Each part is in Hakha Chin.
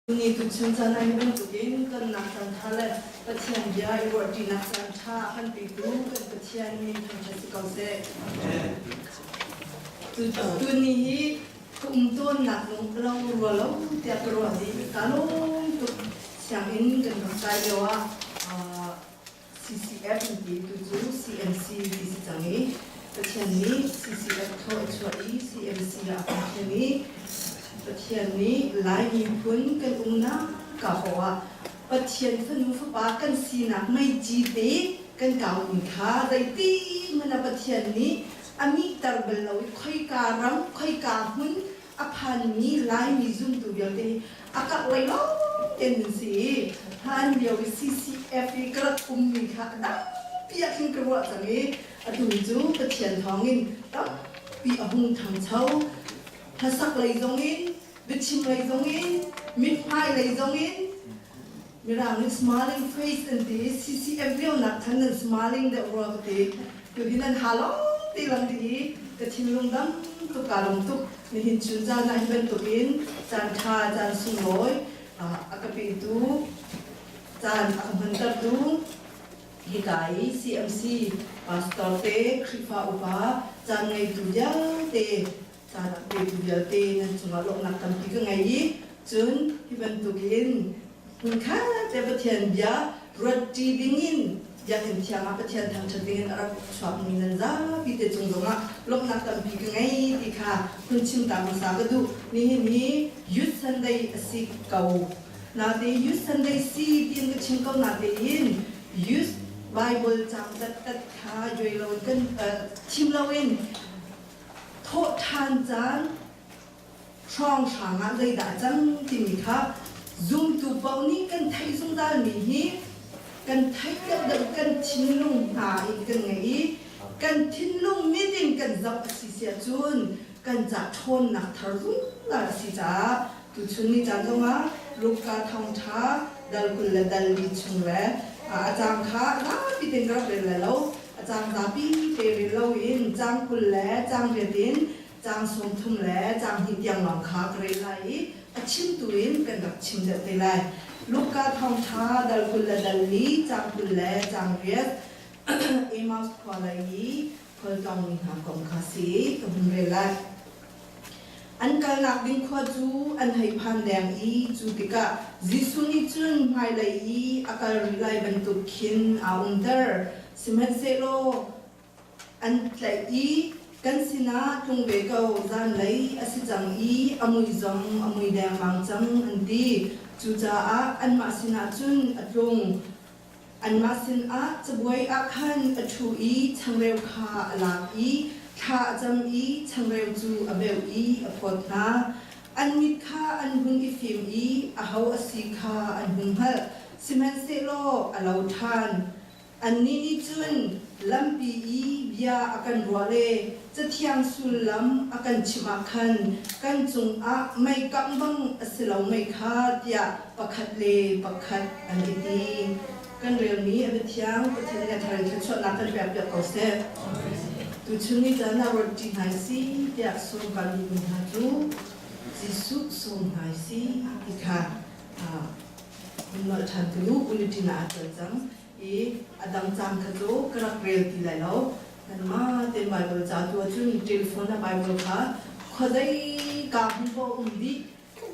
Ni tuchun caan ah hi bantukin tonnak caanṭha le Pathian bia i ruahṭinak caanṭha a kan petu kan Pathian min thangṭhat si ko seh. Tuni hi ka um tawnnak lung lo rua lo tiah ka ruah dih. Ka lawm tuk. Sianginn kan rak kai lio ah CCF an ti tu cu CMC ti si cang i Pathian nih CCF thaw a chuah i CMC ah a kan thlen i Pathian nih Lai miphun kan umnak ka paoh ah Pathian fanu fapa kan sinak meici te kan kaumi kha zeiti hmanh ah Pathian nih a mihter bal lo i khoika ram khoika hmun a phanmi Laimi zumtu vialte hi a karh lei lawng tein an si i hlan lio i CCF i ka rak ummi kha a tampi ah khin ka ruah cang i atu cu Pathian thawngin tampi a hung ṭhangcho. Hlasak lei zongin, biachim lei zongin, mithmai lei zongin Mirang nih smiling face an ti i CCM lionak khan nan smiling deuh rua ka ti. Tuhi nan ha lawng ti lang dih i ka thinlung dam tuk kaa lawm tuk. Nihin chun caan ah hi bantukin caan ṭha, caan sunglawi a ka petu, caan a ka hmantertu hika i CMC pastor te, Khrihfa upa, caan ngeitu vialte caan a petu vialte nan cungah lawmhnak tampi ka ngei i cun hi bantukin hmunkhat le Pathian bia ruatṭi dingin biakinn thiang ah Pathian thangṭhat dingin a rak chuakmi nan zapi te cung zongah lawmhnak tampi ka ngei ti kha hun chim ta hmasa ka duh. Nihin hi Youth Sunday a si ko. Nate Youth Sunday si tiin ka chim ko natein Youth Bible cang tattat kha juai loin kan chim loin Thawhṭhan caan hrawnghrang ah zeidah a cang timi kha zumtu paoh nih kan theih zungzalmi hi kan theih deuhdeuh kan thinlung hna in kan ngeih i kan thinlung mit in kan zoh a si si ahcun kan ca ṭhawnnak thar zungzal a si caah tuchun ni caan zongah Luka thawngṭha dal 20 le dal li chung le a cang kha zapi tein ka rak rel lai lo. A caang zapi te rel loin caang 20 le caang riat in caang 30 le caang hnih tiang lawng kha ka rel lai i a chimtu in kan rak chim deuh te lai. Luka thawngṭha dal 20 le dal li caang 20 le caang riat Emmaus khua lei i khualtlawngmi hna kong kha si ka hun rel lai. An kalnak ding khua cu an hei phan deng i cu tikah Jesuh nih cun hmailei i a kal rih lai bantuk khin aa umter. Sihmanhsehlaw an tlaih i kan sinah tlung ve ko, zanlei a si cang i a mui zong a mui dengmang cang, an ti. Cucaah anmah sinah cun a tlung. Anmah sinah cabuai ah khan a ṭhu i changreu kha a lak i thla a cam i changreu cu a beuh i a phawt hna. An mit kha an hun i fim i aho a si kha an hun hngalh, sihmanhsehlaw a lo ṭhan. Annih nih cun lampi i bia a kan ruah le Cathiang sullam a kan chimh ah khan kan cungah mei kangh bang a si lo mei kha tiah pakhat le pakhat an i ti. Kan relmi a biathiang Pathian nih a thar in thluachuahnak kan pekpiak ko seh. Tuchun ni caan ah ruat ṭi hna si tiah sawm kan duhmi hna cu Jesuh sawm hna si ti kha hun nolh ṭhan ka duh. Bulletin ah aa tel cang i a dang caan kha cu ka rak rel ti lai lo. Nanmah tein Baibal ca tu ahcun telephone ah Baibal kha khuazei ka hmun paoh um dih.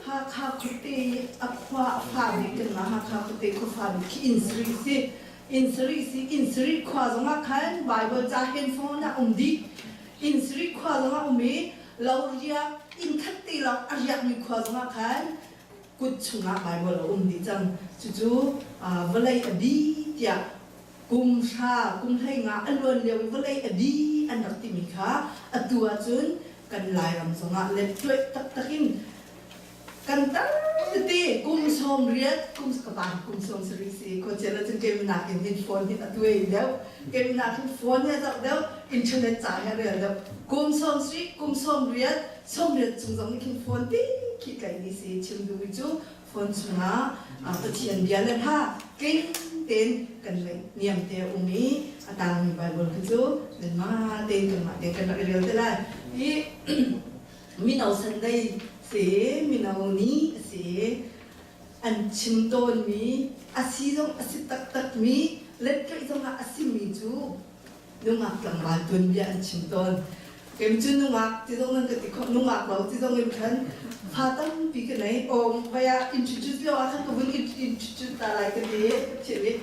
Hakha khuate a khua a fa bik kanmah Hakha khuate khuafa bik khi inn sarih si. Inn sarih si inn sarih khua zongah khan Baibal ca handphone ah um dih. Inn sarih khua zongah um i lo riak inn khat te lawng a riakmi khua zongah khan kut chungah Baibal a um dih cang. Cucu vawlei a bi tiah kum hra kum hlei nga a luan lio i vawlei a bi an rak timi kha atu ahcun kan Lairam zongah lettuaih taktak in kan tar tete kum 80 kum ka pa kum 70 si khuachia cun keimah in hin phone hin a tuai deuh keimah hin phone he zoh deuh internet ca he rel deuh kum 70 kum 80 80 chung zong nih khin phone ti khi tlaih ni si chim duh cu phone chungah Pathian bia le hla tling tein kan ngaih niam te a um i a tangmi Bible khi cu nanmah tein kanmah tein kan rak i rel te lai. Hi mino Sunday si mino ni a si. An chim tawnmi a si zong a si taktakmi letṭaih zongah a simi cu nungak tlangval tuanbia an chim tawn. Kei cu nungak ti zong nan ka ti khawh, nungak lo ti zong in khan fa tampi ka nei. Aw vai ah introduce lio ah khan ka vun introduce ta lai ka ti. Pathian nih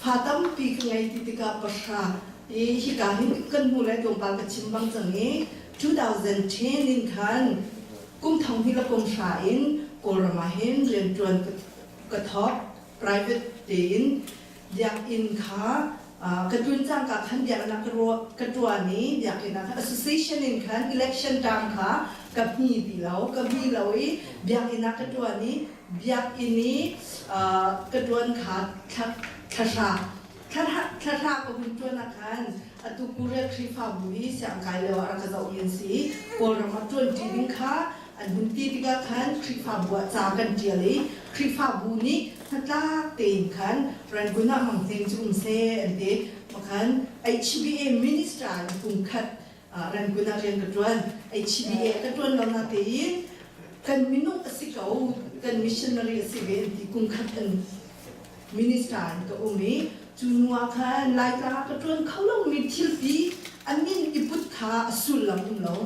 fa tampi ka ngei ti tikah pahra i hika hin kan hmu lai tlawmpal ka chim bang cang i 2010 in khan kum thong hnih le kum hra in Kawlram ah hin rianṭuan ka thawk private tein biakinn kha ka tlun cangka khan biakinn ah ka ṭuan i biakinn ah khan association in khan election term kha ka hmi ti lo ka hmi lo i biakinn ah ka ṭuan i biakinn i ka ṭuan kha thla hra thla hra ka hun ṭuan ah khan atu Korea Khrihfabu hi siangkai lio ah rak ka zohmi an si i Kawlram ah ṭuanṭi ding kha an hun ti tikah khan Khrihfabu ah ca kan ṭial i Khrihfabu nih hnatlak tein khan Rangoon ah Mang Hnem cu um seh an ti. Makhan HBA minister in kum khat Rangoon ah rian ka ṭuan. HBA ka ṭuan lo na tein kan minung a si ko, kan missionary a si ve an ti kum khat an minister in ka um i cu hnu ah khan Laitlang ah ka ṭuan kho lomi thilpi a min i put kha a sullam um lo.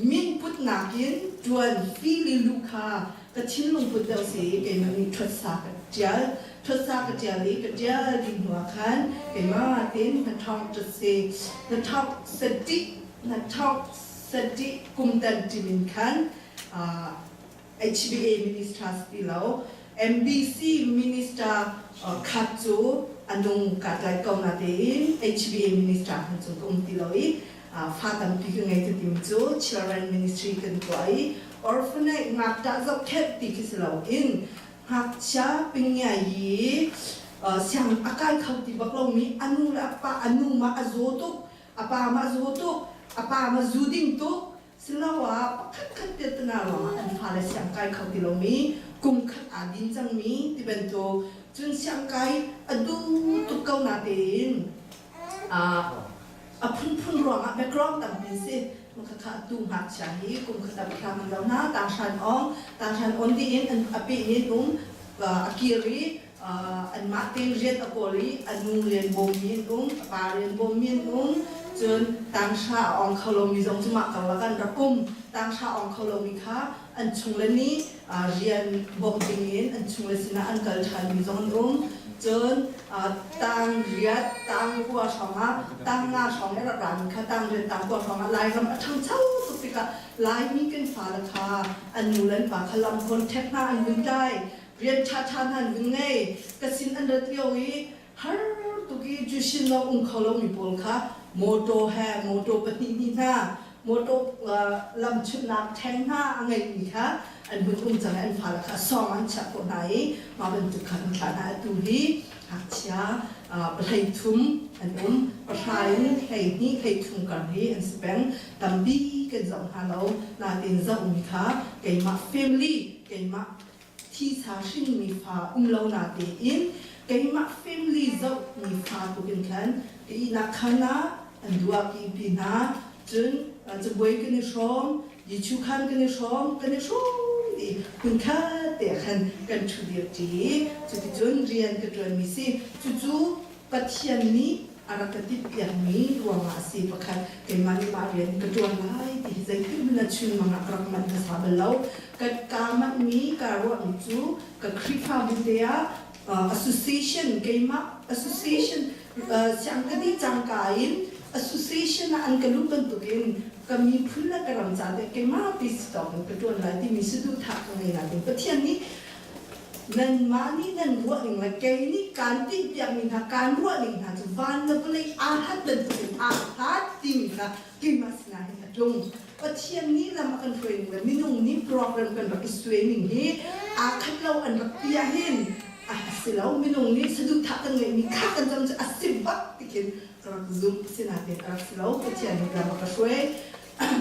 Min putnak in ṭuan fili lu kha ka thinlung put deuh si i keimah nih ṭhuatsa ka ṭial. Ṭhuatsa ka ṭial i ka ṭial dih hnu ah khan keimah tein hnaṭhawng ṭatsi hnaṭhawng sadih hnaṭhawng sadih kum tan ṭim in khan HBA minister si ti lo MBC minister khat cu a nung ka tlai ko na tein HBA minister han cu ka um ti lo i fa tampi ka ngei ti timi cu children ministry kan tuah i orphanage ngakṭah zohkhenh ti khi si lo in ngakchia pingya yi siang a kai kho ti bak lomi anu le apa anu ma a zaw tuk apa ma a zaw tuk apa ma zu ding tuk Siloah pakhatkhat piahtana ruangah an fale siangkai kho ti lomi, kum khat aa din cangmi ti bantuk cun siangkai a duh tuk ko natein a phunphun ruangah background tampi si. Khakha tu ngakchia hi kum khat ah thla man lo hna tanghran ong tanghran on dih in an a peh in um a kir i anmah tein rian a kawl i a nu rian bawmmi an um a pa rian bawmmi an um cun tanghra a ong kho lomi zong cu mah karlak an rak um tanghra ong kho lomi kha an chungle nih rian bawmh dingin an chungle sinah an kal ṭhanmi zong an um cun tang riat tang kua hrawngah tang nga hrawng i rak rami kha tang riat tang kua hrawngah Lairam a ṭhangcho tuk tikah Laimi kan fale kha an nu le an pa kha lam contact hna an vun tlai rian ṭhaṭha hna an vun ngei ka sin an rat lio i har tuk i jushin lawng um kho lomi pawl kha motor he motor pahnih hnih hna motor lamchunhnak ṭheng hna a ngeimi kha an hun um cang i an fale kha sawng an chiah khawh hna i mah bantuk kha an thlah hna atu hi ngakchia pahlei thum an um pahra in 12 hleithum kar hi an si peng tampi kan zoh hna lo nain zohmi kha keimah family keimah thisa hrinmi fa um lo na tein keimah family zoh mi fa tukin khan ka ihnak khan ah an duah ki pi hna cun cabuai kan i hrawm Yichu khan kan i hrawm kan i hrawm i hmunkhat te khan kan ṭhu dir ṭi cuticun rian ka ṭuanmi si cucu Pathian nih a rak ka timhpiakmi ruangah a si. Pakhat, keimah nih mah rian ka ṭuan lai ti hi zeitik hmanh ah chunmang ah ka rak manh hmasa bal lo. Ka kaa manhmi, kaa ruahmi cu ka Khrihfabu te ah association, keimah association siang ka dih cangka in association ah an ka luh bantukin ka miphun le ka ram ca te keimah ti si tawk in ka ṭuan lai timi saduhthah ka ngei nain Pathian nih Nanmah nih nan ruah ning le kei nih kaan timhpiakmi hna kaan ruah ning hna cu van le vawlei aa hlat bantukin aa hlat timi kha keimah sinah hin a tlung. Pathian nih lam a kan hruai ning le minung nih program kan rak i suai ning hi aa khat lo an rak ti ahhin a si lo. Minung nih saduhthah kan ngeihmi kha kan cam cu a si bak ti khin ka rak zumh. Sinain a rak si lo. Pathian nih lam a ka hruai.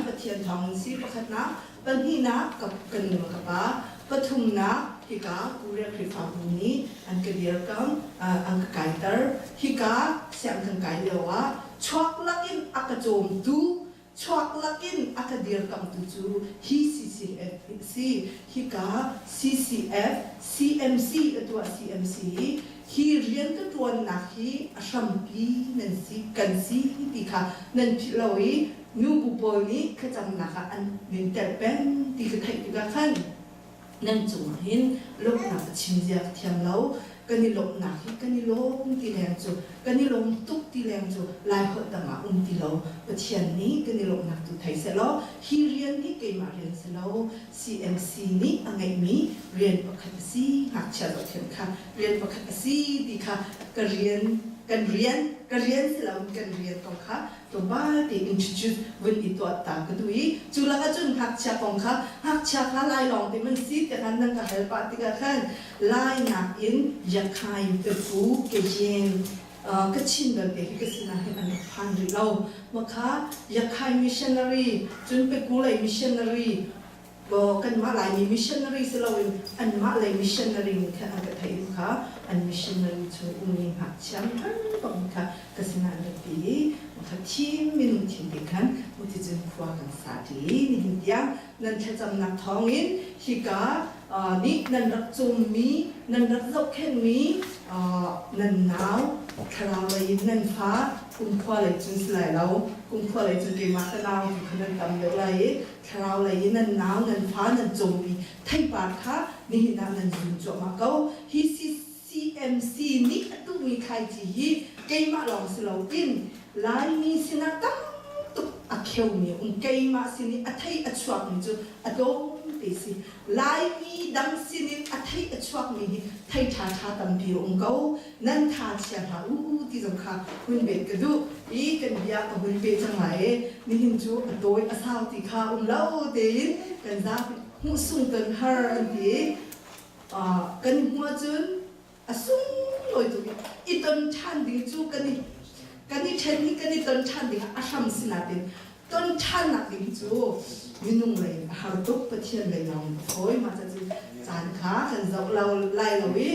Pathian thawng in si pakhatnak pahnihnak ka ka nu ka pa pathumnak hika Korea Khrihfabu nih an ka dirkam an ka kaiter hika siang kan kai lio ah chuak lakin a ka cawmtu. Chuak lakin a ka dirkamhtu cu hi CCF hi a si. Hika CCF, CMC a tuah CMC hi hi rian ka ṭuannak hi a hrampi nan si, kan si ti kha nan philh lo i nubu pawl nih thlacamnak ah an min telh peng ti ka theih tikah khan nan cungah hin lawmhnak a chim zia ka thiam lo. Kan i lawmhnak hi kan i lawm ti leng cu kan i lawm tuk ti leng cu Laiholh dang ah um ti lo. Pathian nih kan i lawmhnak tu thei sehlaw hi rian hi keimah rian si lo CMC nih a ngeihmi rian pakhat a si ngakchia zohkhenh kha rian pakhat a si ti kha ka rian kan rian ka rian si lo kan rian kong kha tlawmpal te introduce vun i tuah ta ka duh i cu lakah cun ngakchia kong kha ngakchia kha lai lawng te man si tiah khan nan ka hal pah tikah khan lai nakin Yakhine Pepu Kayin Kachin belte hi ka sinah hin an rak phan rih lo makha Yakhine missionary cun Peku lei missionary kanmah Laimi missionary si loin anmah lei missionary nih khan an ka theih kha an missionary chung ummi ngakchia mi har bak kha ka sinah an rak ti i kha thim minung thim te khan cuticun khua kan sa ṭi nihin tiang nan thlacamnak thawngin hika nih nan rak cawmmi nan rak zohkhenhmi nan nau thlarau lei in nan fa kumkhua lei cun si lai lo kumkhua lei cun keimah ka nau tu kha nan tam deuh lai i thlarau lei in nan nau nan fa nan cawmmi theipar kha nihin ah nan zun cuahmah ko. Hi CMC nih a tuhmi thlaici hi keimah lawng si loin Laimi sinah tam tuk a kheumi a um. Keimah sin i a thei a chuakmi cu a tlawmte si. Laimi dang sinin a thei a chuakmi hi thei ṭhaṭha tampi a um ko. Nan tha chia hlah u ti zong kha hun bet ka duh i kan bia ka hun pe cang lai i nihin cu a tawi a sau ti kha um lo tein kan zapi hmuh sung ton har an ti i kan i hmuh ahcun a sunglawi tuk i i ton ṭhan ding cu kan i kan i ṭhen i kan i ton ṭhan ding ah a hram si nain ton ṭhannak ding cu minung lei a har tuk Pathian lei lawng a fawi mah cu caan kha kan zoh lo lai lo i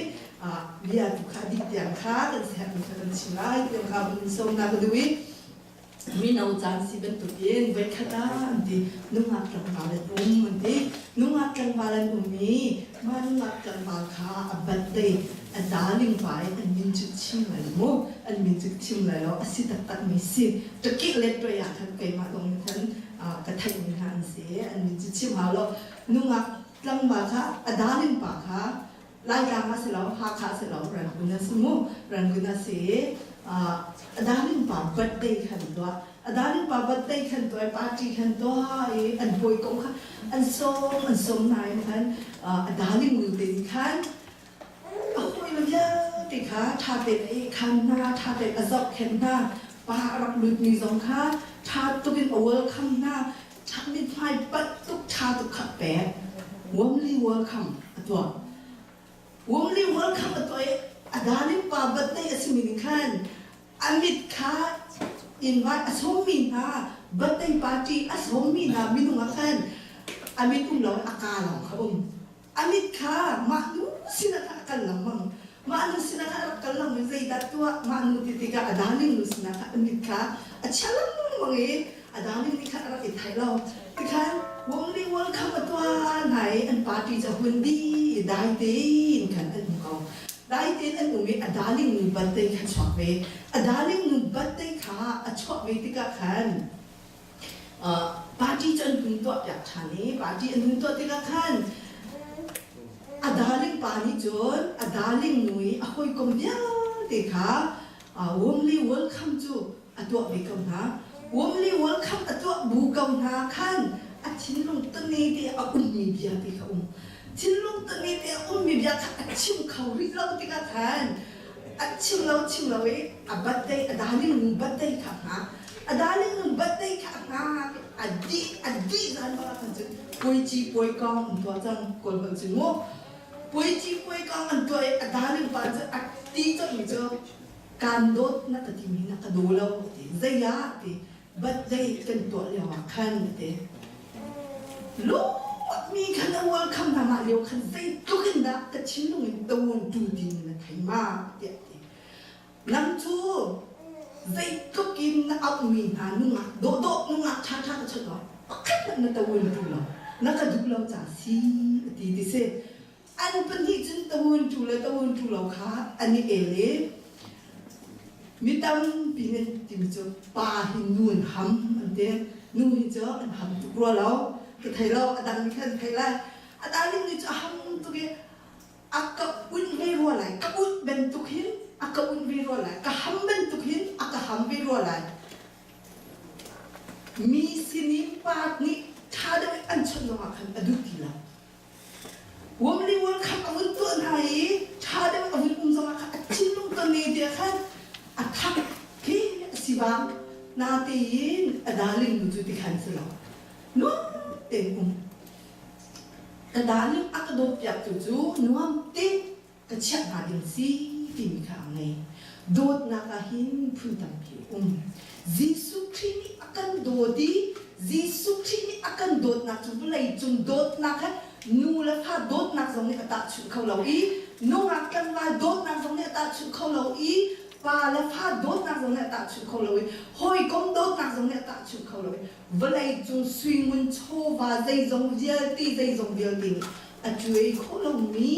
bia tu kha dih tiang kha kan siaherhmi kha kan chim lai tiang kha hun sawmnak ka duh i mino caan si bantukin voikhat ah an ti nungak tlangval an um an ti nungak tlangval an um i mah nungak tlangval kha a birthday a darling pa i an min cu chim lai lo mu an min cu chim lai lo a si taktak mi si ṭakih le ṭoi ah khan keimah zong nih khan ka theih mi hna an si an min cu chim hau lo nungak tlangval kha a darling pa kha Laitlang ah si lo Hakha si lo Rangoon a si mu Rangoon a si a darling pa birthday khan tuah a darling pa birthday khan tuah party khan tuah i an hawikom kha an sawm an sawm nain khan a darling nu te nih khan A hawile vialte kha ṭha tein a ihkhan hna, ṭha tein a zohkhenh hna. Pa a rak lutmi zong kha ṭha tuk in a welcome hna. Mithmai panh tuk ṭha tuk kha a pek. Warmly welcome a tuah. Warmly welcome a tuah i a darling pa birthday a simi nih khan a mit kha invite a sawmmi hna birthday party a sawmmi hna minung ah khan a mit um lo a kaa lawng kha um. A mit kha mah nu sinah khan a kal lengmang. Mah nu sinah khan a rak kal lengmang i zeidah tuah mah nu ti tikah a darling nu sinah khan a mit kha a chia lengmang i a darling nih khan a rak i theih lo. Tikhan warmly welcome a tuah hna i an party cu a hun dih i dai tein khan an um ko. Dai tein an um i a darling nu birthday kha a chuak ve. A darling nu birthday kha a chuah ve tikah khan Party cu an hun tuahpiak ṭhan i party an hun tuah tikah khan a darling pa nih cun a darling nu i a hawikom vialte kha warmly welcome cu a tuah ve ko hna. Warmly welcome a tuah bu ko hna khan a thinlung tane te a ummi bia te kha um. Thinlung tane te a ummi bia kha a chim kho rih lo tikah khan a chim lo chim lo i a birthday a darling nu birthday kha hna A darling nun birthday kha a hngak a dih a dih zan bak ah khan cun puaici puaikawng an tuah cang kawl holh cun mu puaici puaikawng an tuah i a darling pa cu a ti cangmi cu kaan dawt na ka timi na ka daw lo ti zei ah ti birthday kan tuah lio ah khan ti lungmi khan a welcome hna mah lio khan zeitluk in dah ka thinlung in tawun tu ding na thei ma tiah ti nang cu. Zeitluk in na auhmi hna nungak dawhdawh nungak ṭhaṭha ka chawnh awk pakhat hmanh na tawun tu lo na ka duh lo ca si a ti ti si. An pahnih cun tawun tu le tawun tu lo kha an i el i mi tampi nih an timi cu pa hi nu an ham an ti. Nu hi cu an ham tuk rua lo. Ka thei lo a dang nih khan an thei lai. A darling nih cu a ham tuk i a ka unh ve rua lai ka unh bantuk hin a ka unh ve rua lai ka ham bantuk hin a ka ham ve rua lai mi sin i pa nih ṭha deuh in an chawnh zongah khan a duh ti lo Wamli wal kha a vun tuah hna i ṭha deuh a vun um zongah khan a thinlung ton ne te khan a thak khi a si bang natein a darling nu cu ti khan si lo nuam tein um Ka darling a ka dawtpiaktu cu nuam te ka chiah hnga ding si timi kha a ngei. Dawtnak ah hin phun tampi a um. Jesuh Khrih nih a kan dawt i Jesuh Khrih nih a kan dawtnak cu vawleicung dawtnak he nu le fa dawtnak zong nih a tahchunh kho lo i nungak tlangval dawtnak zong nih a tahchunh kho lo i pa le fa dawtnak zong nih a tahchunh kho lo i hawikom dawtnak zong nih a tahchunh kho lo i vawleicung suingun chawva zeizong vialte zeizong vialte nih a cuai khawh lomi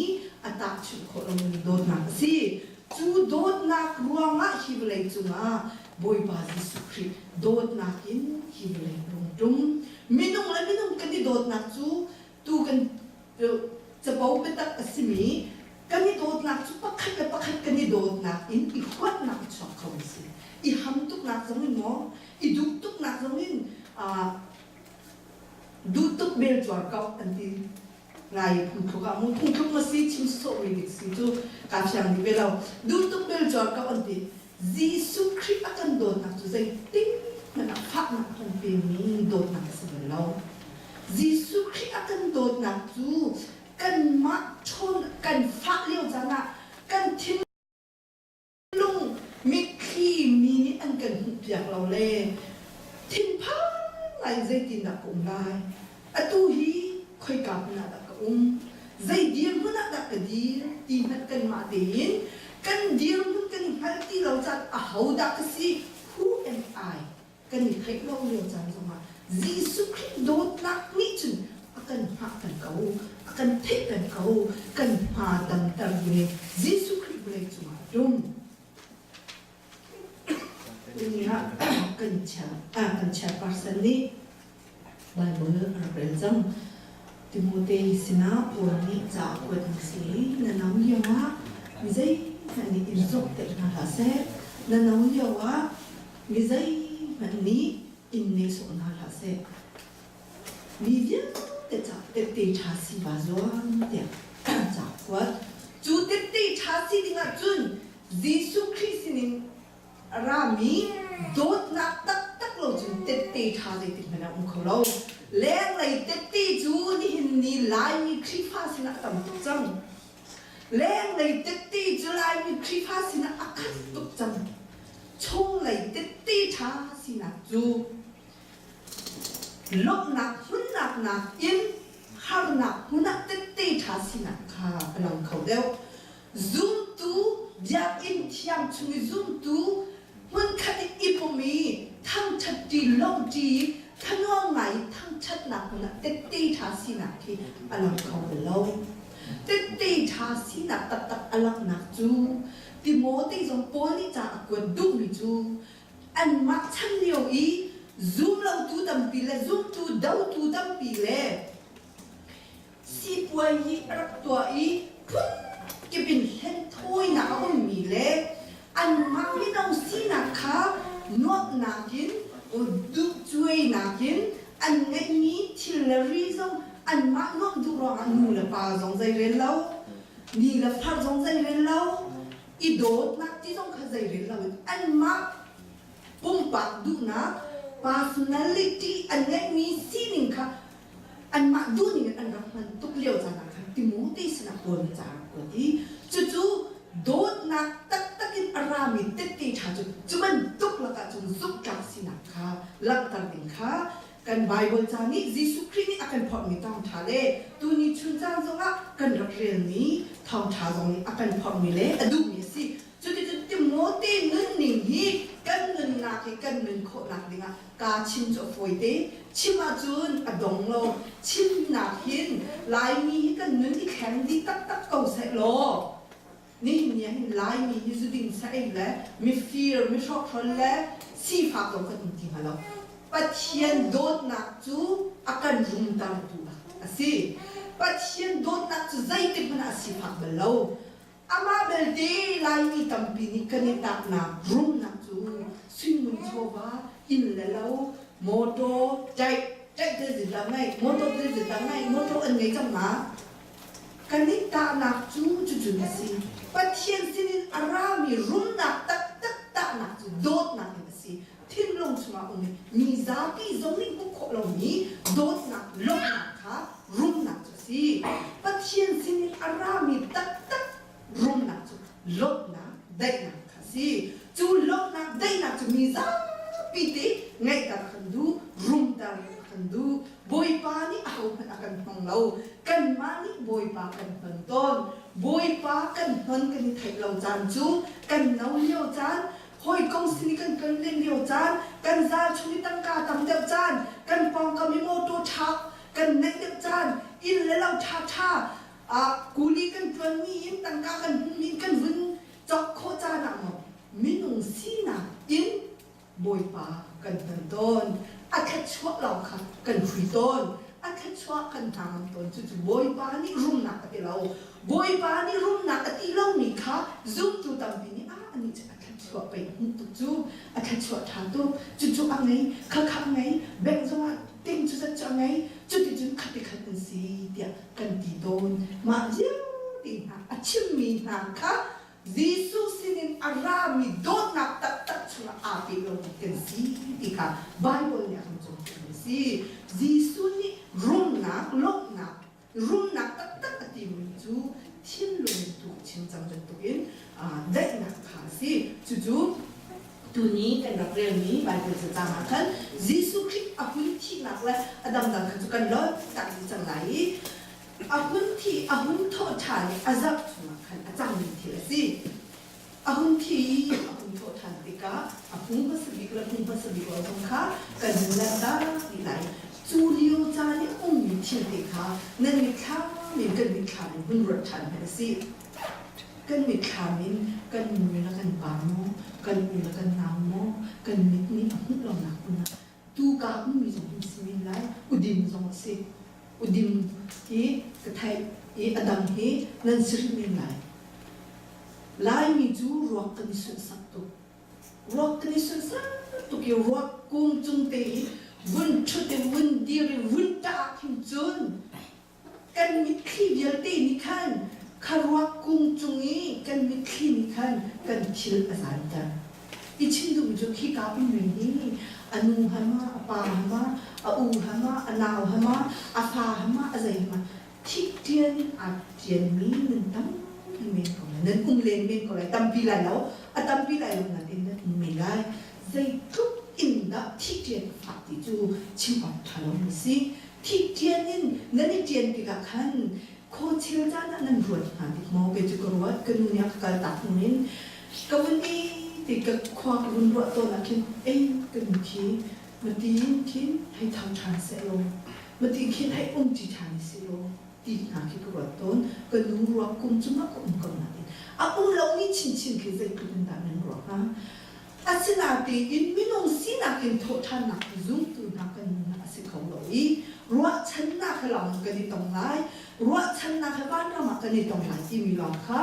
a tahchunh khawh lomi dawtnak a si. Cu dawtnak ruangah hi vawleicung ah Bawipa Jesuh Khrih dawtnak in hi vawlei rung ṭum. Minung le minung kan i dawtnak cu tu kan capo biatak a simi kan i dawtnak cu pakhat le pakhat kan i dawtnak in i huatnak a chuak kho a si. I ham tuknak zong in maw i duh tuknak zong in duh tuk bel cuar ko an ti ngai phungthluk ah mu phungthluk ma si chim sawh mi dik si cu ka fiang dih ve lo duh tuk bel cuar ko an ti Jesuh Khrih a kan dawtnak cu zeitin hmanh ah fahnak a kan pemi dawtnak a si bal lo Jesuh Khrih a kan dawtnak cu kanmah ṭhawn kan fah lio caan ah kan thin Lung mitthli mi nih an kan hmuhpiak lo le thinphang ngai zeitindah ka um lai? Atu hi khoika hmun ah dah ka um? Zei dirhmun ah dah ka dir ti hmanh kanmah tein kan dirhmun kan i hngalh ti lo caan ahodah ka si? Who am I? Kan i theih lo lio caan zongah Jesuh Khrih dawtnak nih cun a kan hngah peng ko, a kan theih peng ko, kan hma damter ding in Jesuh Khrih vawlei cungah a ṭum. Tuni ah kan chair, kan chairperson nih Bible a rak rel cang. Timote sinah Paul nih ca a kuat mi si. Na no lio ah mi zeihmanh nih in zokteih hna hlah seh. Na no lio ah mi zeihmanh nih in nehsawh hna hlah seh. Mi vialte ca tette ṭha si vaa zuam tiah ca a kuat. Cu tette ṭha si dingah cun Jesuh Khrih sinin a rami dawtnak taktak lo cun tette ṭha zeitik hmanh ah um kho lo. Lenglei tette cu nihin ni Laimi Khrihfa sinah a tam tuk cang. Lenglei tette cu Laimi Khrihfa sinah a khat tuk cang. Chunglei tette ṭha sinak cu lawmhnak hmunnak nakin harnak hmun ah tette ṭha sinak kha a lang kho deuh. Zumtu biakinn thiang chung i zumtu hmunkhat in i pum i thangṭhatṭi lawmhṭi thanuam ngai i thangṭhatnak hmun ah tette ṭha sinak khi a lang kho bal lo. Tette ṭha sinak taktak a langhnak cu Timote zong Paul nih ca a kuat duhmi cu anmah chan lio i zumlotu tampi le zumtu dotu tampi le sipuai hi a rak tuah i phunkip in hlenthawinak a ummi le anmah mino sinak kha nuamhnak in duhcuainak in an ngeihmi thil le ri zong anmah nuamh duh ruangah nu le pa zong zeirel lo ni le far zong zeirel lo i dawtnak ti zong kha zeirel lo in anmah pumpak duhnak personality an ngeihmi sining kha anmah duhning in an rak hman tuk lio caan ah khan Timote sinah Paul nih ca a rak kuat i cucu dawtnak taktak in a rami tette ṭha cu cu bantuk lakah cun zumhtlak sinak kha langhter ding kha kan Baibal ca nih Jesuh Khrih nih a kan phorhmi thawngṭha le tuni chun caan zongah kan rak relmi thawngṭha zong nih a kan phorhmi le a duhmi a si. Cuticun Timote nunning hi kan nun. Rumnak hi kan nun khawhnak dingah kaa chim cu a fawite. Chim ahcun a dong lo. Chimnak hin Laimi hi kan nun i thleng dih taktak ko sehlaw nihin ni ah hin Laimi hi zuding saei le mifir, mihrawkhrol le sifak lo kan um ti hnga lo. Pathian dawtnak cu a kan rumtertu a si. Pathian dawtnak cu zeitik hmanh ah a sifak bal lo. Amah belte Laimi tampi nih kan i tlaknak rumnak cu suingun chawva, inn le lo, motor, ṭaih, ṭaih thil zitlang ngai, motor thil zitlang ngai, motor an ngei cang ma? Kan i tahnak cu cucun a si. Pathian sinin a rami rumnak taktak tahnak cu dawtnak in a si. Thinlung chungah um i mi zapi zong nih hmuh khawh lomi dawtnak, lawmhnak kha rumnak cu a si. Pathian sinin a rami taktak rumnak cu lawmhnak, daihnak kha a si. Cu lawmhnak, daihnak cu mi zapi te ngeihter a kan duh, rumter a kan duh. Bawipa nih ahohmanh a kan hmang lo. Kanmah nih Bawipa kan hman tawn. Bawipa kan hman kan i theih lo caan cu kan no lio caan, hawikom sin i kan kal len lio caan, kan zal chung i tangka tam deuh caan, kan pawngkam i mawṭaw ṭha kan neih deuh caan, inn le lo ṭhaṭha ah kuli kan ṭuanmi in tangka kan hmuhmi in kan vun cawk khawh caan ah maw minung sinak in Bawipa kan hman tawn. A thluachuah lawng kha kan hrui tawn. A thluachuah kan hna ngam tawn. Cucu Bawipa nih rumnak a ti lo. Bawipa nih rumnak a ti lomi kha zumtu tampi nih ah anih cu a thluachuah pei hmuh tuk cu a thluachuah ṭha tuk cucu a ngei khakha a ngei bank zongah ting cu zat cu a ngei cuticun khati khat an si tiah kan ti tawn. Mah vialte hna a chimmi hna kha Jesuh sinin a rami dawtnak taktak chungah aa pe lomi kan si ti kha Baibal nih a kan cawnpiakmi a si. Jesuh nih rumnak, lawmhnak, rumnak taktak a timi cu thinlung tuk chim cang bantukin daihnak kha a si. Cucu tuni kan rak relmi Baibal cacang ah khan Jesuh Khrih a hun thihnak le a dangdang kha cu kan lawt tak dih cang lai i A hun thi, a hun thawh ṭhan i a zarh chungah khan a cangmi thil a si. A hun thi i a hun thawh ṭhan tikah a hmu hmasa bik le hmu hmasa bik lo zong kha kan hun lanhter ti lai. Cu lio caan i a ummi thil te kha nan mitthlam in kan mitthlam in hun ruat ṭhan hmanh a si. Kan mitthlam in kan nu le kan pa maw, kan u le kan nau maw, kan mit nih a hmuh lonak hmun ah Tuka ummi zong an si men lai. Udim zong a si. Udim hi ka theih i a dang hi nan si rih men lai. Laimi cu ruak kan i sunhsak tuk. Ruak kan i sunhsak tuk i ruak kung cung te i vun ṭhut i vun dir i vun ṭah ah khin cun kan mitthli vialte nih khan kha ruak kung cung i kan mitthli nih khan kan thil a zanter. I chim duhmi cu khika ummi hi a nu ha ma, a pa ha ma, a u ha ma, a nau ha ma, a fa ha ma, a zei ha ma, thik ṭian in aa ṭianmi nan tampi men ko lai. Nan um len men ko lai. Tampi lai lo. A tampi lai lo nain nan um men lai. Zeitluk in dah thik ṭian a fah ti cu chim awk ṭha lomi si. Thik ṭian in nan i ṭian tikah khan khawchel caan ah nan ruat hnga dik maw? Kei cu ka ruat. Ka nu nih a ka kaltak hnu in ka vun i ti ka khua ka vun ruah tawn ah khin ei ka nu khi matin khin hei tho ṭhan sehlaw matin khin hei um ṭi ṭhan sehlaw ti hna khi ka ruat tawn. Ka nu ruak kum cungah ka um ko nain a um lomi chinchin khi zeitluk in dah nan ruah hnga? Asinain minung sinak in thawhṭhannak hi zumtu hna kan nunnak a si kho lo i ruahchannak he lawng kan i tong lai, ruahchannak he vanram ah kan i tong lai timi lawng kha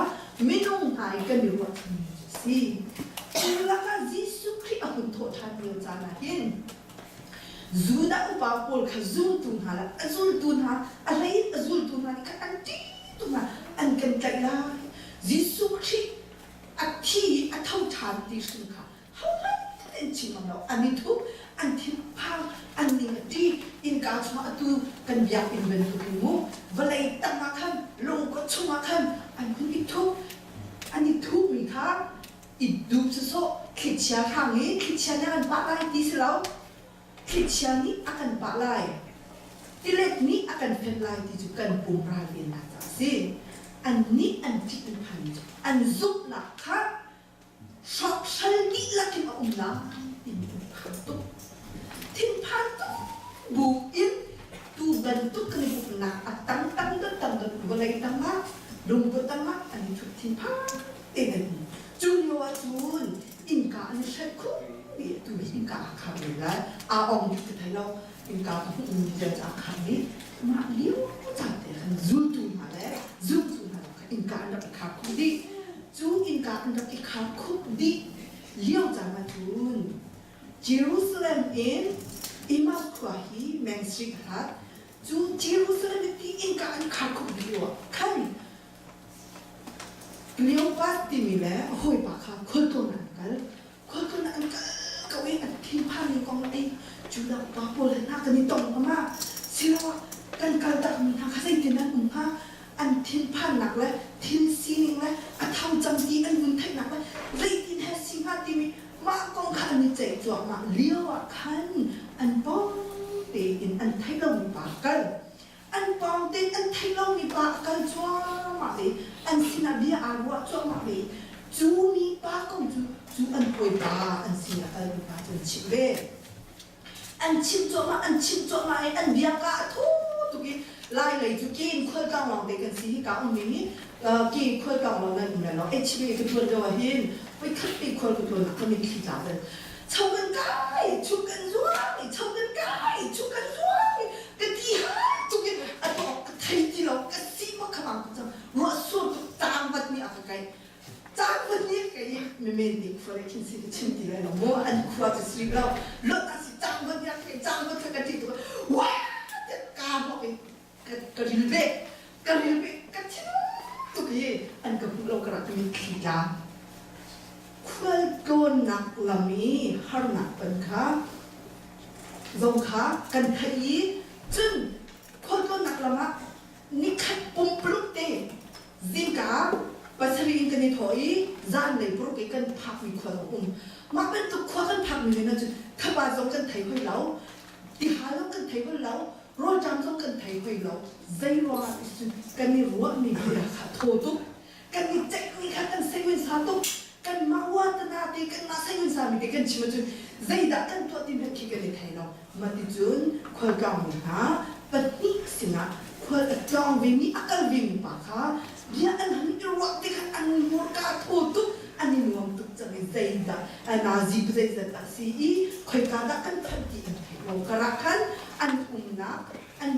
minung hna i kan i ruahchanmi cu a si. Cu lakah Jesuh Khrih a hun thawhṭhan lio caan ah hin Judah upa pawl kha zumtu hna le a zultu hna, a hlei in a zultu hna nih khan an ṭih tuk hna, an kan tlaih lai. Jesuh Khrih a thi i a tho ṭhan ti hrim kha hohmanh an chim ngam lo. An i thup, an thinphang, an ning a ṭi. Innka chungah atu kan biakinn bantukin mu vawlei tangah khan lungkua chungah khan an hun i thup. An i thuhmi kha i dup sawsawh thlichia hrang i thlichia nih a kan pah lai ti si lo. Thlichia nih a kan pah lai, tilet nih a kan fenh lai ti cu kan pum ralvennak caah a si. Annih an ṭih an phanmi cu an zumhnak kha hrawkhral dihlak in a um lai timi an. khar tuk. Thinphan tuk bu in tu bantuk kan i pumhnak a tang tang dot tang dot vawlei tangah lungput tangah an i thut thinphan tein an um. Cu lio ahcun innka an i hrelh khun dih. Tu hi innka aa khar men lai. Aa ong dih ka thei lo. Innka ka hmuh mi vial cu aa khar dih. Mah lio caan te khan zultu hna le zumtu hna zong kha innka an rak i khar khun dih. Cu innka an rak i khar khumh dih lio caan ahcun Jerusalem in Emmaus khua hi meng sarih a hlat. Cu Jerusalem i ti innka an khar khumh dih lio ah khan Kleopas timi le a hawipa kha khualtlawn ah an kal. Khualtlawn ah an kal ko i an thinphanmi kong le ei Judah upa pawl he hna kan i tong hnga ma? Siloah kan kal takmi hna kha zeitin an um hnga? An thinphannak le thil sining le a tho cang ti an vun theihnak le zeitin he si hnga timi mah kong kha an i ceih cuahmah lio ah khan an pawng tein an theih lomi pa kal. An pawng tein an theih lomi pa a kal cuahmah ve. An sinah bia aa ruah cuahmah ve. Cu mi pa kong cu cu an hawipa an sin a kalmi pa cu an chimh ve. An chimh cuahmah an chimh cuahmah i an bia ka a thu tuk i Lai lei cu ke in khualtlang lawng te kan si hi ka ummi hi ke khualtlang lawng nan um lai lo. HBA ka tuan lio ah hin voi khat te khual ka tuan ah ka mitthli tla bal. Cho kan kai, chuk kan zuang i cho kan kai, chuk kan zuang i ka ti hai tuk in a tawk ka thei ti lo ka si bak kha bang cang ruah sur tuk tang vat nih a ka kai cang vat nih ka i mimen nih khua le khin si ka chim ti lai lo maw an khua cu si lo lot a si cang vat nih a ka cang vat kha ka ti tuk wa tiah ka hawk i ka ril ve ka ril ve ka thin tuk i an ka hmuh lo ka rak mitthli tla khualtlawnnak lam i harnak ton kha zong kha kan theih i cun khualtlawnnak lam ah nikhat pumpuluk te zingka pasarih in kan i thawh i zanlei paruk i kan phakmi khua zong um mah bantuk khua kan phakmi men ahcun thaba zong kan thei hoi lo tihal zong kan thei hoi lo rawlṭam zong kan thei hoi lo zei ruangah ti cun kan i ruahmi bia kha thaw tuk kan i ceihmi kha kan seiwin sa tuk kanmah uatana te kanmah seiwin sa mi te kan chim ahcun zeidah kan tuah ti hmanh khi kan i thei lo maticun khualtlawngmi hna pahnih sinah khual a tlawng vemi a kal vemi pa kha bia an han i ruah tikah an hmurka thaw tuk an i nuam tuk cang i zeidah nazi zeizat dah si i khoika dah kan phanh ti an theih lo karah khan an umnak an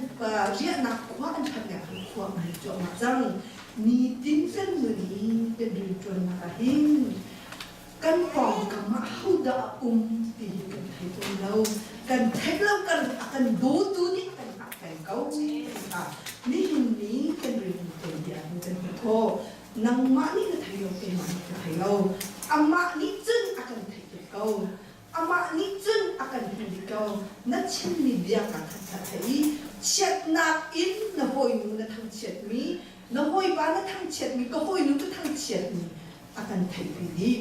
riahnak khua an phanhnak khan khua an ri cuahmah cang nitin kan nun i kan rianṭuannak ah hin kan pawngkam ah hodah a um ti hi kan thei tawn lo kan theih lo kan a kan dawtu nih kan hngah peng ko nihin ni kan rianṭuan ti ahhin kan thaw nangmah nih na thei lo keimah nih ka thei lo amah nih cun a kan theih tuk ko amah nih cun a kan hmuh dih ko na chimmi bia ka khat kha thei i chiatnak in na hawinu na thangchiatmi na hawipa na thangchiatmi ka hawinu ka thangchiatmi a kan theihpi dih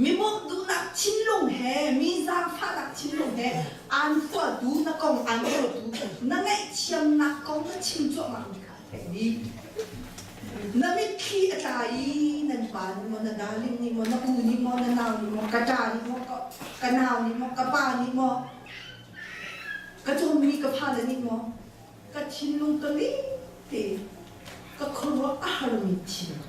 mi bawmh duhnak thinlung he mi zaangfahnak thinlung he aan huatu na kong aan ruatu na ngaihthiamnak kong na chim cuahmah mi kha a theih dih Na mitthli a tla i nan pa nih maw, na darling nih maw, na u nih maw, na nau nih maw, ka ṭa nih maw, ka nau nih maw, ka pa nih maw, ka cawmmi ka fale nih maw, ka thinlung ka ling te ka khuaruah a harmi thil,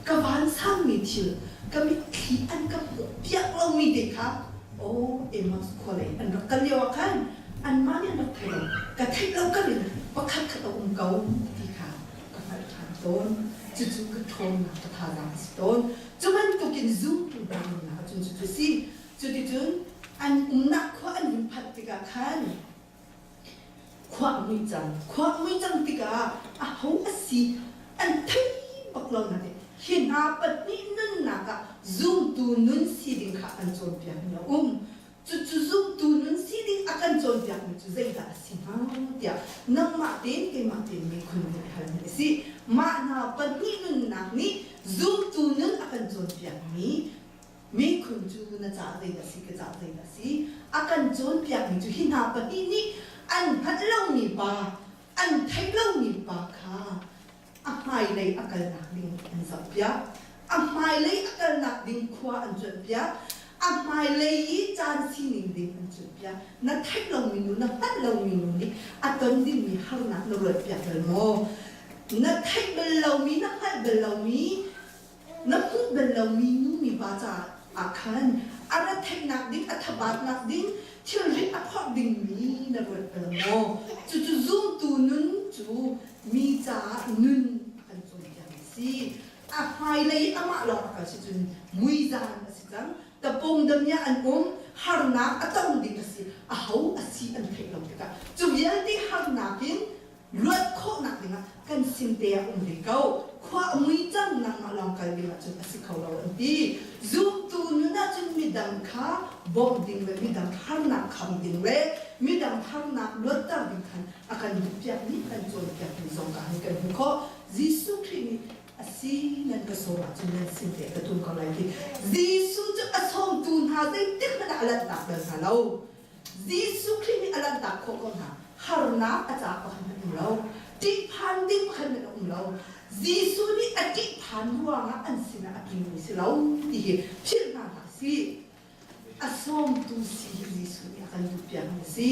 ka vansangmi thil, ka mitthli an ka hmuhpiak lomi te kha aw Amos khua lei an rak kal lio ah khan anmah nih an rak thei lo ka theih lo kar in pakhat khat a um ko ti kha ka hngalh ṭhan tawn cucu ka ṭhawnnak ka thazaang a si tawn cu bantukin zumtu hna nunnak ahcun cucu a si cuticun an umnak khua an hun phanh tikah khan khua a mui cang khua a mui cang tikah aho a si an thei bak lo nain hi hna pahnih nunnak ah zumtu nun si ding kha an cawnpiakmi a um Cucu zumtu nun sining a kan cawnpiakmi cu zeidah a si hnga tiah nangmah tein keimah tein miphun nih halmi a si. Mah hna pahnih nunnak nih zumtu nun a kan cawnpiakmi miphun cu na caah zeidah a si ka caah zeidah a si a kan cawnpiakmi cu hi hna pahnih nih an hngalh lomi pa an theih lomi pa kha a hmailei a kalnak ding an zohpiak. A hmailei a kalnak ding khua an cuanhpiak. A hmailei i caan sining ding an cawnpiak. Na theih lomi nu, na hngalh lomi nu nih a ton dingmi harnak na ruatpiak bal maw? Na theih bal lomi, na hngalh bal lomi, na hmuh bal lomi nu mipa caah ah khan a ra theihnak ding, a thabatnak ding, thilrit a phorh dingmi na ruat bal maw? Cucu zumtu nun cu mi caah nun a kan cawnpiak a si. A hmailei amah lawng a kal si cun muizaan a si cang. Tapung damiah an um, harnak a tong ding a si. Aho a si an theih lo tikah cu vialte harnak in luat khawhnak dingah kan sin te ah um ve ko. Khua a mui cang nangmah lawng kal ding ahcun a si kho lo an ti. Zumtu nun ahcun midang kha bawmh ding le midang harnak kham ding le midang harnak luatter ding khan a kan duhpiakmi kan cawnpiakmi zong ka han kan hmuh khawh. Jesuh Khrih nih a si nan ka sawm ahcun nan sin te ka tum ko lai ti. Jesuh cu a sawmtu hna zeitik hmanh ah a lanhtak bal hna lo. Jesuh Khrih nih a lanhtak khawh ko hna. Harnak a ca pakhat hmanh um lo. Ṭihphan ding pakhat hmanh a um lo. Jesuh nih a ṭihphan ruangah an sinah a tlingmi si lo ti hi philh hna hlah sih. A sawmtu si hi Jesuh nih a kan duhpiakmi a si.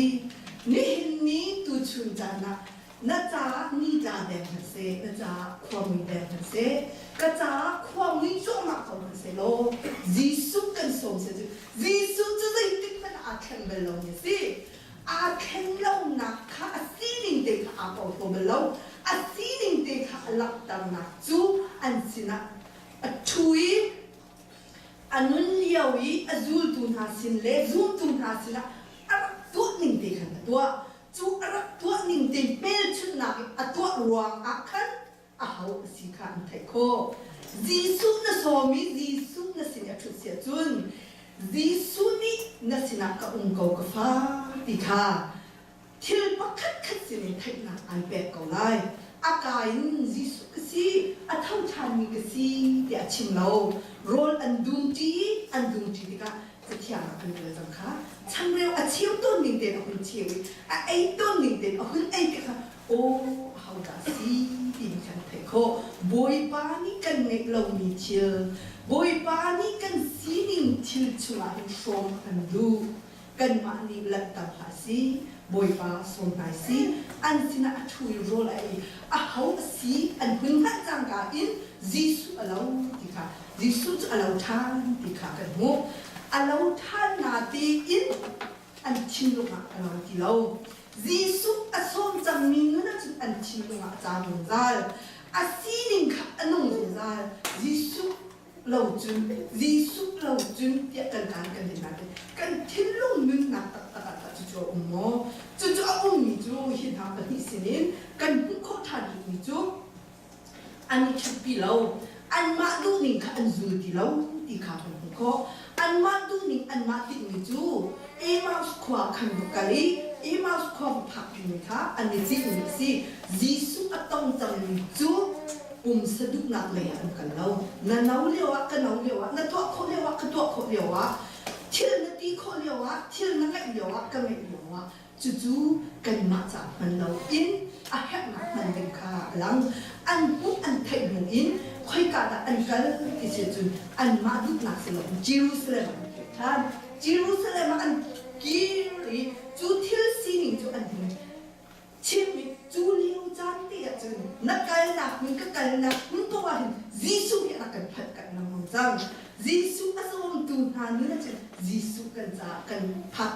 Nihin ni tuchun caan ah na caah ni tla deng hmanh seh, na caah khuamui deng hmanh seh, ka caah khuamui cuahmah ko hmanh seh law Jesuh kan sawm seh cu Jesuh cu zeitik hmanh ah aa thleng bal lomi a si. Aa thlen lonak kha a sining te kha aa porhlaw bal lo. A sining te kha a langhternak cu an sinah a ṭhu i A nun lio i a zultu hna sin le zumtu hna sinah a rak tuah ning te khan a tuah. Cu a rak tuah ning te hmelchunhnak i a tuah ruangah khan aho a si kha an theih khawh. Jesuh na sawm i Jesuh na sin i a ṭhut si ahcun Jesuh nih na sinah ka um ko ka fa ti kha thil pakhatkhat sinin theihnak an pek ko lai. A ka in Jesuh ka si, a tho ṭhanmi ka si tiah a chim lo. Rawl an dumṭi, an dumṭi tikah Cathiang ah an rel cang kha. Changreu a cheu tawn ning tein a hun cheu i a ei tawn ning tein a hun ei tikah aw ahodah a si timi kha an theih khawh. Bawipa nih kan ngeih lomi thil, Bawipa nih kan sining thil chungah hin hrawm a kan duh. Kanmah nih lanhter hlah si, Bawipa sawm hna si, an sinah a ṭhu i rawl a ei. Aho a si an hun hngalh cangka in Jesuh a lo ti kha Jesuh cu a lo ṭhan ti kha kan hmuh. A lo ṭhan natein an thinlung ah a lo ti lo. Jesuh a sawm cangmi nun ahcun an thinlung ah a caam zungzal. A sining kha a nung zungzal. Jesuh lo cun Jesuh lo cun tiah kan kaan kan in nain kan thinlung nunnak taktak ah tah cucu a um maw? Cucu a ummi cu hi hna pahnih sinin kan hmuh khawh ṭhan rihmi cu an i ṭhatpi lo. Anmah duhning kha an zul ti lo ti kha kan hmuh khawh. Anmah duhning anmah tinhmi cu Emmaus khua khan va kal i Emmaus khua va phakpimi kha an i tinhmi a si. Jesuh a tong cangmi cu pumsa duhnak lei ah an kal lo. Na no lio ah ka no lio ah na tuah khawh lio ah ka tuah khawh lio ah thil na ti khawh lio ah thil na ngeih lio ah ka ngeih lio ah cucu kanmah ca hman lo in a herhnak hman ding kha a lang. An hmuh an theih hnu in khoika dah an kal ti si cun anmah duhnak si lo Jerusalem ah an kir ṭhan. Jerusalem ah an kir i cu thil sining cu an hun chimmi cu lio caan te ah cun na kalnak hmun ka kalnak hmun paoh ah hin Jesuh hi a rak kan phanh kan lengmang cang. Jesuh a zawmtu hna nun ah cun Jesuh kan caah kan phak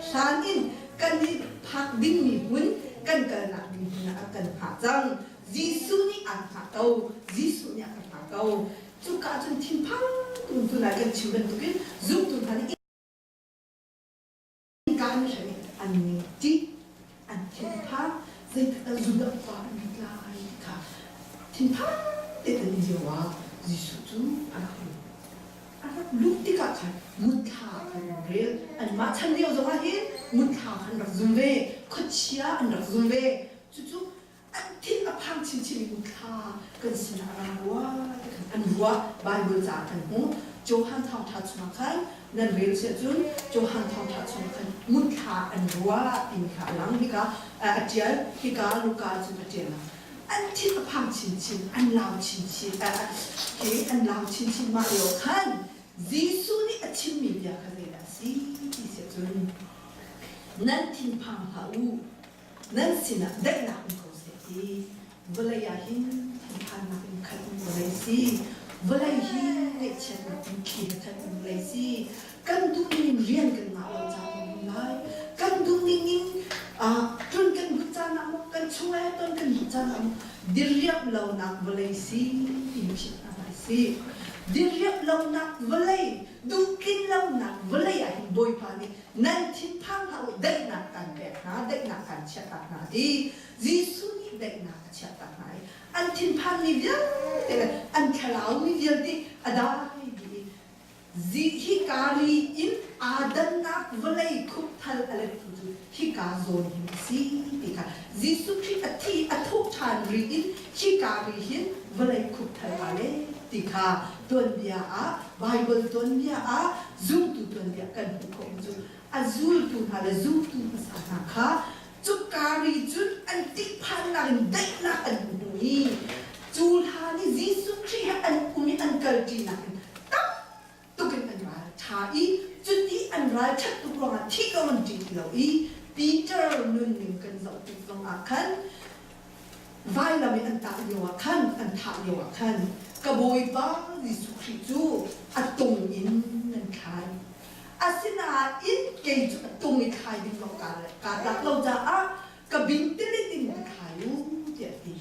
hlan in kan i phak dingmi hmun kan kalnak ding hmun ah a kan hngah cang. Jesuh nih aan hngah ko. Jesuh nih a kan hngah ko. Cuka cun thinphang tung tu nai kan chim bantukin zumtu hna nih Innka an hren i an ṭih, an thinphang, zeitik Judah upa an lut lai ti kha thinphang tein an i lio ah Jesuh cu a rak lut. A rak lut tikah khan muthla khan an rel. Anmah chan lio zongah hin muthla khan rak zum ve, khuachia an rak zum ve. Cucu an thin a phang chinchin i muthla kan sinah a ra rua ti khan an ruah. Baibal ca kan hmuh. Johan Thawngṭha chungah khan nan rel si ahcun Johan Thawngṭha chungah khan muthla an ruah timi kha a lang. Hika a ṭial, hika Luka cun a ṭial. An thin a phang chinchin, an lau chinchin, an lau chinchin mah lio khan. Jesuh nih a chimmi bia kha zeidah a si ti si ahcun nan thinphang hlah u, nan sinah daihnak um ko seh ti. Vawlei ah hin thinphannak in khat in vawlei si. Vawlei hi ngaihchiatnak in thli he khat in vawlei si. Kan duhning in rian kan ngah lo caan a um lai. Kan duhning in tlun kan duh caan ah maw, kan chung he ton kan duh caan ah maw, diriamh lonak vawlei si in philh hna hlah sih. Diriamh lonak vawlei, duhtlin lonak vawlei ah hin Bawipa nih nan thinphang hlah u, daihnak kan pek hna, daihnak kan chiahtak hna ti. Jesuh nih daihnak a chiahtak hna i an thinphanmi vialte le an thlaraumi vialte a dai dih i hika ri in aa dannak vawlei khupthal a lettu cu hika zawn hin a si ti kha Jesuh Khrih a thi a thawh ṭhan ri in hika ri hin vawlei khupthal aa let ti kha tuanbia ah Baibal tuanbia ah zumtu tuanbia kan hmuh khawhmi cu a zultu hna le zumtu hmasa hna kha Cuka ri cun an ṭihphannak in daihnak an hmu i cu hlan i Jesuh Khrih he an um i an kalṭinak in tam tuk in an ral ṭha i cuti an ralṭhat tuk ruangah thi ko an ṭih ti lo i Peter nunning kan zoh tik zongah khan vailam i an tah lioah khan an thah lioah khan ka Bawipa Jesuh Khrih cu a tung in nan thlai. Asinain kei cu a tung i thlai ding zong kaa tlak lo caah ka bingtilit in ka thlai u tiah a ti.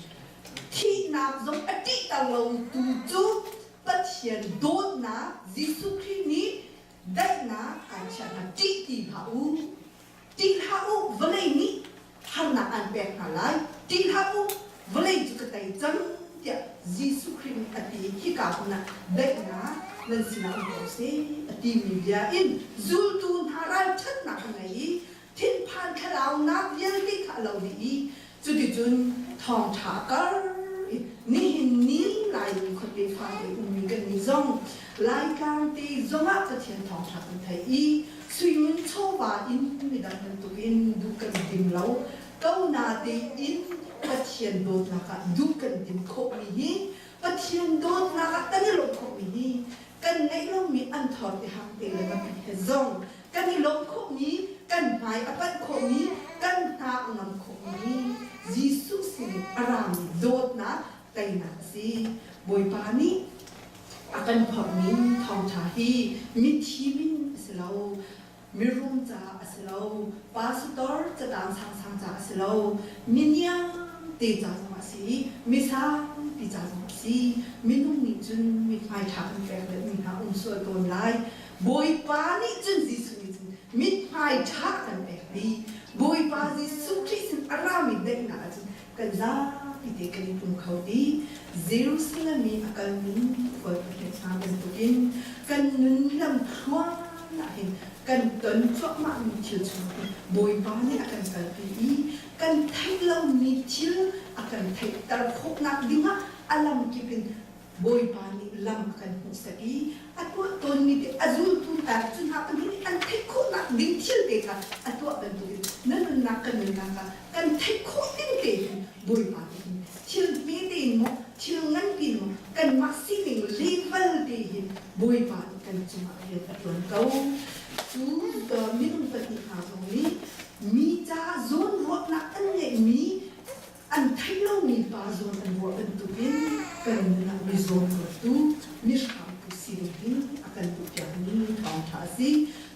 Thihnak zong a ṭihter lotu cu Pathian dawtnak Jesuh Khrih nih daihnak aan chiah hna. Ṭih ti hlah u. Ṭih hlah u, vawlei nih harnak aan pek hna lai. Ṭih hlah u, vawlei cu ka tei cang tiah Jesuh Khrih nih a ti. Hika hmun ah daihnak nan sinah um ko seh a timi bia in zultu hna ralṭhatnak a ngei i thinphan thlalaunak vialte kha a lo dih i cuticun thawngṭha a kar i nihin ni Laimi khuate fate ummi kannih zong Laitlang te zongah Pathian thawngṭha kan theih i suingun chawva in midang bantukin duh kan tim lo ko natein Pathian dawtnak ah duh kan tim khawhmi hi Pathian dawtnak ah kan i lawmh khawhmi hi kan ngeih lomi an thor te hang te le ngapi he zong kan i lawmh khawhmi kan hmai a panh khawhmi kan hna a ngam khawhmi Jesuh sinin a rami dawtnak teinak a si. Bawipa nih a kan phorhmi thawngṭha hi mithi min a si lo, mirum ca a si lo, pastor catang sangsang ca a si lo, miniang te ca zong a si i misangpi ca zong a si. Minung nih cun mithmai ṭha kan pek deuhmi hna um sual tawn lai. Bawipa nih cun Jesuh nih cun mithmai ṭha kan pek dih. Bawipa Jesuh Khrih sin a rami daihnak ahcun kan zapi te kan i pum kho dih. Jerusalem i a kalmi khual pahnih hna bantukin kan nun lamthluan ah hin kan ton cuahmahmi thil chung hin Bawipa nih a kan kalpi i kan theih lomi thil a kan theihter khawhnak dingah a lamkip in Bawipa nih lam a kan hmuhsak i a tuah tawnmi te a zultu hna cu hna pahnih nih an theih khawhnak ding thil te kha a tuah bantukin na nunnak kan nunnak ah kan theih khawh ding te hin Bawipa nih hin thil hme tein maw thil nganpi in maw kanmah sining level te hin Bawipa nih kan cungah rian a ṭuan ko. Cu minung pahnih hna zong nih mi ca zawnruahnak an ngeihmi An theih lomi pa zawn an ruah bantukin kan nun ah mi zawn ruattu, mi hramtu si ding hin a kan duhpiakmi thawngṭha a si.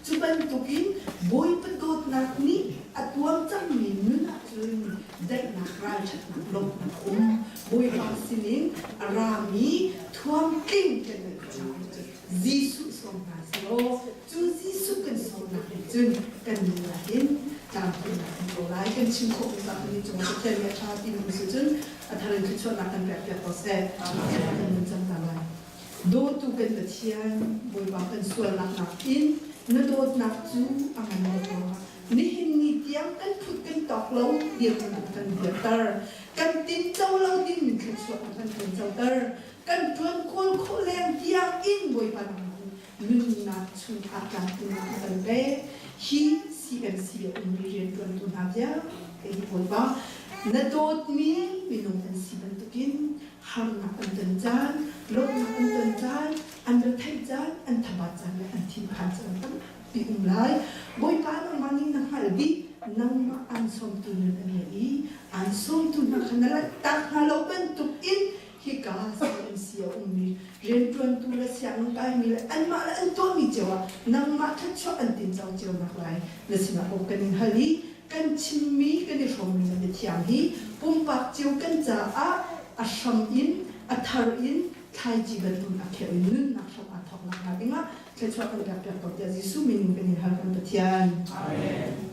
Cu bantukin Bawipa dawtnak nih a tuam cangmi nun ahcun daihnak, ralṭhatnak, lawmhnak a um. Bawipa sinin a rami thuamtling kan ngeih khawhnak nih cun Jesuh sawm hna sehlaw cu Jesuh kan sawmnak nih cun kan nun ah hin tlamtlinnak kan co lai. Kan chim khawh mi zah nih cungah Pathian nih a ṭha ti na si cun a thar in thluachuahnak kan pek piak ko seh. Kan nun cang hna lai. Dawtu kan Pathian, Bawipa kan sualnak nakin na dawtnak cu a ngan deuh ruangah nihin ni tiang kan phut kan tawk lo dirhmun ah kan dirter. Kan tinco lo dingmi thluachuah ah kan tincoter. Kan ṭuan kawl khawh leng tiang in Bawipa nangmah nih nunnak chungah tlamtlinnak na kan pek. Hi CMC a ummi rianṭuantu hna vialte hi Bawipa na dawtmi minung an si bantukin harnak an ton caan, lawmhnak an ton caan, An retheih caan, an thabat caan le an thinphan caan tampi um lai. Bawipa nangmah nih na hngalh dih, nangmah aan sawmtu nun an ngei i aan sawmtu hna kha na lanhtak hna lo bantuk in hika CMC a ummi rianṭuantu le sianginn kaimi le anmah le an tuahmi cio ah nangmah thluachuah an tinco cio naklai na sinah bawmh kan in hal i kan chimmi kan i hrawmmi na biathiang hi pumpak cio kan caah a hram in a thar in thlaici bantuk a kheuh in nunnak hram aa thawk nakhnga dingah thluachuah kan pek piak ko tiah Jesuh min in kan in hal kan Pathian. Amen.